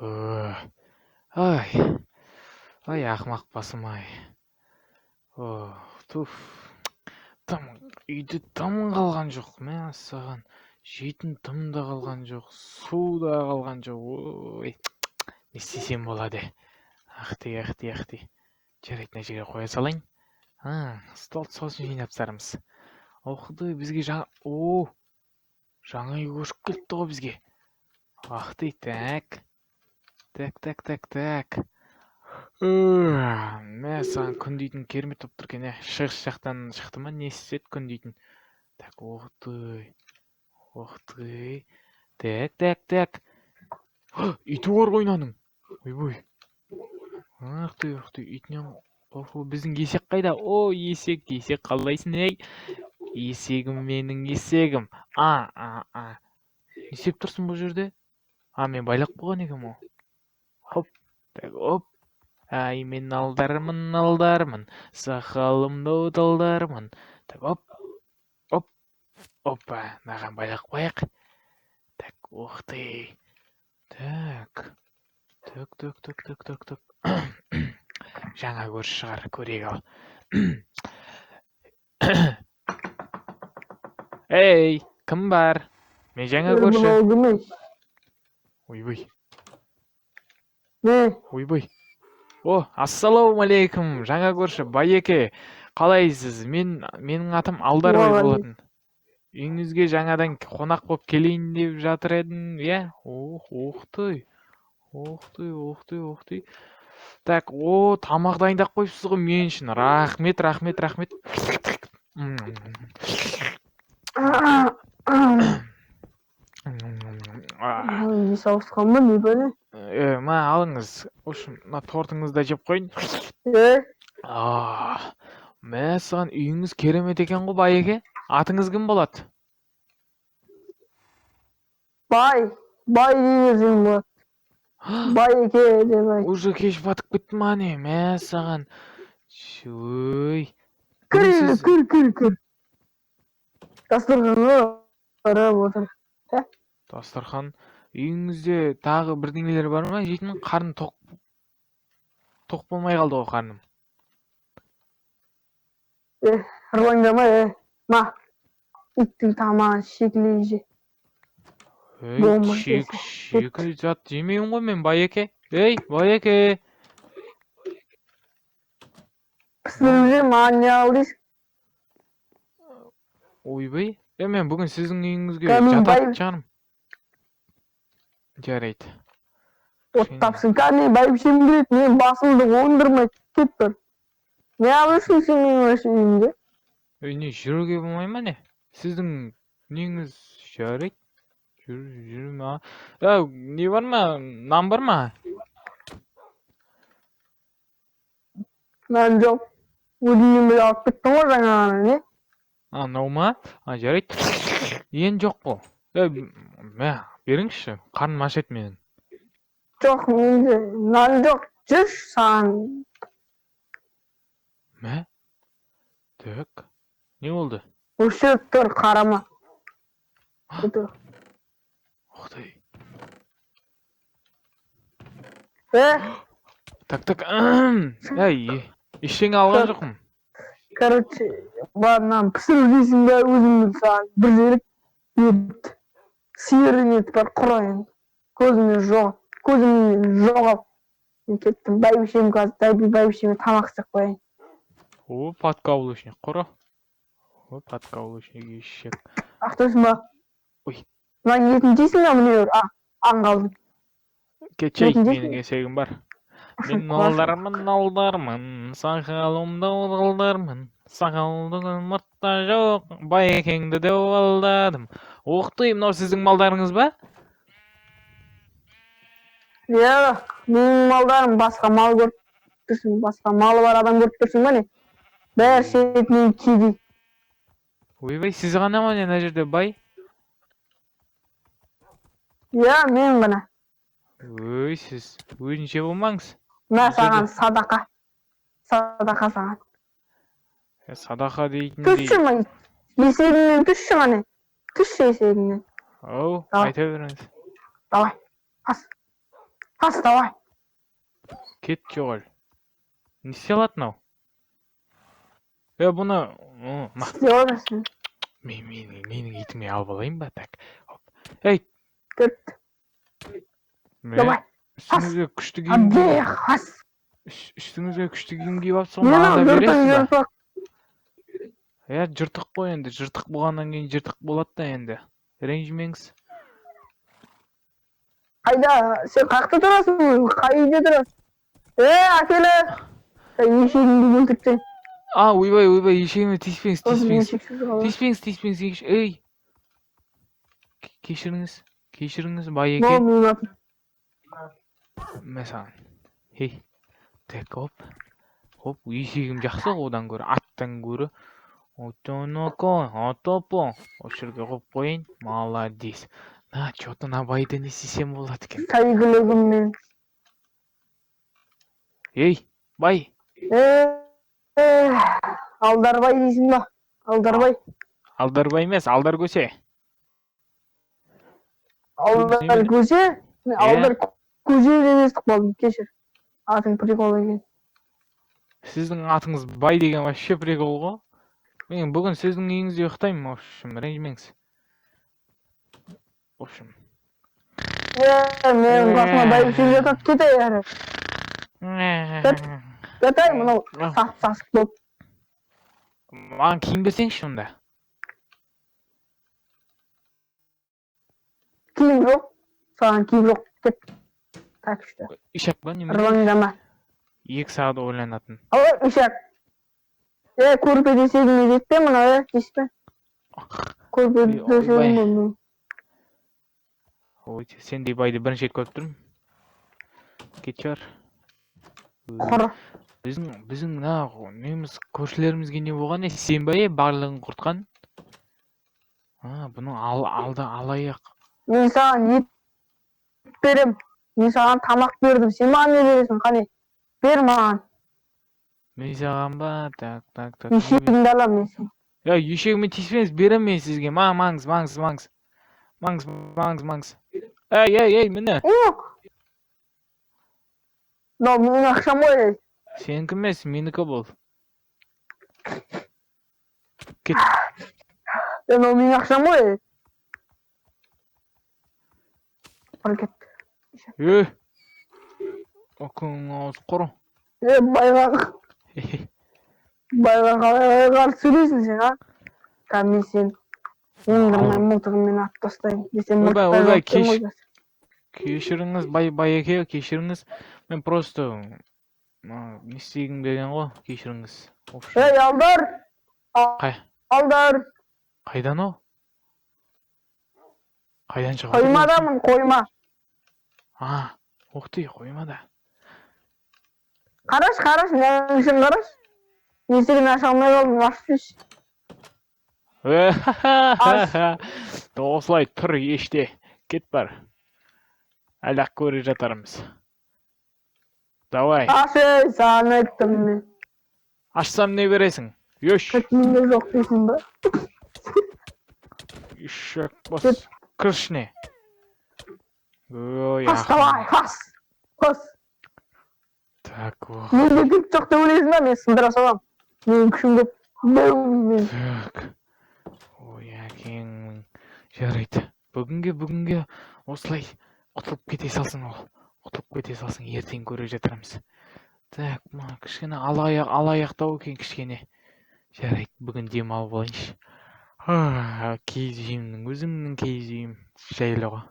Ай, ай, ақымақ басым ай. О, туф. Тым үйде тым қалған жоқ. Мәссаған, жейтін тым да қалған жоқ, су да қалған жоқ. Ой, не істесем болады? Ах ты, ах ты, ах ты. Жарайды, мына жерге қоя салайын. Столды сосын жинап тастармыз. О, құдай, бізге жаңа, о, жаңа үй көшіп келіпті ғой бізге. Ах ты, так. Так, так, так, так. Мә, саған күн дейтін керемет болып тұр екен, ә. Шығыс жақтан шықты ма, не істеді күн дейтін. Так, ох ты. Ох ты. Так, так, так. Иті бар ғой мынаның. Ойбой. Ах ты, ах ты, итінен қорқу. Біздің есек қайда? О, есек, есек қалайсың, ей? Есегім менің, есегім. А, а, а. Не істеп тұрсың бұл жерде? А, мен байлап қойған екенмін ғой. Хоп, так, оп. Ай, мен алдармын, алдармын, сақалымды оталдармын. Так, оп, оп, опа, мынаған байлап қояйық. Так, ух ты. Так, так, так, так, так, так, так. Жаңа көрші шығар, көрейік ал. Ей, кім бар? Мен жаңа көрші. Мынау кім ей? Ойбай, Не? ойбай. О, ассалаумағалейкум, жаңа көрші байеке. Қалайсыз? Менің атым Алдарбай болатын. Үйіңізге жаңадан қонақ болып келейін деп жатыр едім, иә? Ох, ух ты. Ух ты, ух ты, ух ты. Так, о, тамақ дайындап қойыпсыз ғой мен үшін. Рахмет, рахмет, рахмет. Ес ауысқан ба, не бәле? Мә, алыңыз. В общем, мына тортыңызды да жеп қояйын. Е, А, мәссаған, үйіңіз керемет екен ғой, байеке. Атыңыз кім болады? Бай, бай дей берсең болады. Байеке деп айт. Уже кеш батып кетті ма, не? Мәссаған. Ой. Кір Бүгін үйге, сіз кір, кір, кір. Дастарханға қарап отыр. Дастархан. Үйіңізде тағы бірдеңелер бар ма? Жейтін, қарным тоқ тоқ болмай қалды ғой қарным. Ырылаңдама, е. Ма, иттің тамағын шикілей же. Ей, Болмай шик, десе. шикі зат жемеймін ғой мен, байеке. Ей, байеке. Пісіріп же, маған не ал дейсің? Ойбай. Е, мен бүгін сіздің үйіңізге Кәдімгі жататын бай- шығармын. Жарайды. Оттапсың, кәне бәйбішем келеді, мен басымды оңдырмай кет тұр. Не аласың сен менің вообще үйімде? Ей, не, жүруге болмай ма, не? Сіздің неңіз жарайды. Жүр, жүр ма? Ә, не бар ма? Нан бар ма? Нан жоқ. Өзіңнен бері алып кеттің ғой жаңа ғана, не? А, мынау ма? А, жарайды. Енді жоқ қой. Е, мә, беріңізші. Қарным аш еді менің. Жоқ, менде нан жоқ. Жүрші саған. Мә? Так. Не болды? Өшіріп тұр, қарама. Отыр. Ух ты. Е, Так, так. Әй, ештеңе алған жоқпын. Короче, бар, нан пісіріп жейсің бе, өзің біл, саған. Бір жерік ет. Сиырдың еті бар, құра енді. Көзіңнен жоғал. Көзіңнен жоғал. Мен кеттім. Бәйбішем қазір, бәйбішеме тамақ істеп қояйын. О, подкаблучник, құра. О, подкаблучник ешек. Ақтайсың ба? Ой. Мынаның етін жейсің ба, міне бер. А, аңғалдың. Кетшей, Етін жейсің менің бе? есегім бар. Мен алдармын, алдармын, сақалымды алдармын. Сақалды мұртта жоқ, байекеңді де алдадым. Ух ты, мынау сіздің малдарыңыз ба? Иә, менің малдарым, басқа мал көріп тұрсың, басқа малы бар адам көріп тұрсың ба, не? Бәрі шетінен кедей. Ойбай, сіз ғана ма, не, мына жерде бай? Иә, мен ғана. Өй, сіз өзінше болмаңыз. Мә Бұл жерде- саған садақа. Садақа саған. Е, садақа дейтіндей. Түсші ма? Есегіңнен түсші қане. Түсші есегіңнен. Ау, Давай. айта беріңіз. Давай. Ас. Қас, давай. Кет, жоғал. Не істей алады мынау? Е, бұны ма. Істей аласың. Мен менің итіме алып алайын ба? Так. Хоп. Ей, Кет. мә, Давай. үстіңізге күшті киім Әбде, қас. Үстіңізге күшті киім киіп алыпсыз ғой, Не маған да мынау, бересіз ба? жыртық. Иә, жыртық қой енді, жыртық болғаннан кейін жыртық болады да енді. Ренжімеңіз. Қайда? Сен қаяқта тұрасың? Қай үйде тұрасың? Е, әкелі. Ешегіңді өлтіріп тастайын. А, ойбай, ойбай, ешегіме тиіспеңіз, Сосын тиіспеңіз. ешексіз қаласың. Тиіспеңіз, тиіспеңіз, ей. Кешіріңіз, кешіріңіз, байеке. Мынау менің атым. Мә саған. Хей. Так, оп. Оп, ешегім жақсы ғой одан гөрі, аттан гөрі. Отоноко, отопо. Осы жерге қойып қояйын. Молодец. На, чё-то мына байды не істесем болады екен? Сәйгүлігіммен. Ей, бай. Е, Алдарбай дейсің ба? Алдарбай. Алдарбай емес, Алдар көсе. Алдар Немене? көсе? Мен Иә. Алдар көже деп естіп қалдым, кешір. Атың прикол екен. Сіздің атыңыз бай деген вообще прикол ғой. Мен бүгін сіздің үйіңізде ұйықтаймын, в общем, ренжімеңіз. В общем. Е, менің қасыма бәйбіше жатады, кет әрі. Кет, мынау сап сасық болып. Маған киім берсеңізші онда. Киім жоқ. Саған киім жоқ. Кет. Так что. Ишак па немене? Ырбаңдама. 2 сағат ойланатын. Ой, ишак. Е, көрпе төсегіме жетпе мынау, е, тиіспе. Көрпе Ой, төсегім ойбай. бұл. Ой, сендей байды бірінші рет көріп тұрмын. Кетші бар. Құры. Біздің мына неміз, көршілерімізге не болған, е, сен ба, е, барлығын құртқан? А, бұны ал, алды, алаяқ. Мен саған ет берем. Мен саған тамақ бердім. Сен маған не бересің, қане? Бер маған. Мен саған ба? Так, так, так. Не Ешегіңді аламын мен сен. Я, ешегіме тиіспеңіз, беремін мен сізге. Маңыз, маңыз, маңыз. Маңыз, маңыз, маңыз. Ей, ей, ей, міне. О! Мынау менің ақшам ғой. Сенікі емес, менікі бұл. Кет. Е, мынау менің ақшам ғой. Құр кет. Е. Ақының аузы құры. Е, байға байға қалай қарсы сөйлейсің сен, а? Қазір мен сені оңдырмай мылтығыммен атып тастайын десем, Ойбай, мылтықтай ойбай, жоқ екен ғой. Кешіріңіз, бай байеке, кешіріңіз. Мен просто не істегім келген ғой, кешіріңіз. В общем, Ей, Алдар! Қай? Алдар! Қайдан ол? Қайдан шығып? Қоймадамын, қойма. А, ух ты, қоймада. Қарашы, қарашы, мынаның ішін қарашы. Есігін аша алмай қалдым, ашып жіберші. Осылай тұр еште. Кет бар. Әлі ақ көре жатармыз. Давай. Аш, ей, саған айттым мен. Ашсам не бересің? Еш. Менде жоқ дейсің ба? Ешек бас. Кет. Кір ішіне. Ой, Қас, давай, қас. Қас. Так, ох. Менде кілт жоқ деп ойлайсың ба? Мен сындыра саламын. Менің күшім көп. Мен. Так. Ой, әкеңнің. Жарайды. Бүгінге осылай құтылып кете салсын ол. Құтылып кете салсын, ертең көре жатармыз. Так, мына кішкене алаяқ, алаяқтау екен кішкене. Жарайды, бүгін демалып алайыншы. Киіз үйімнің, өзімнің киіз үйім жайлы ғой.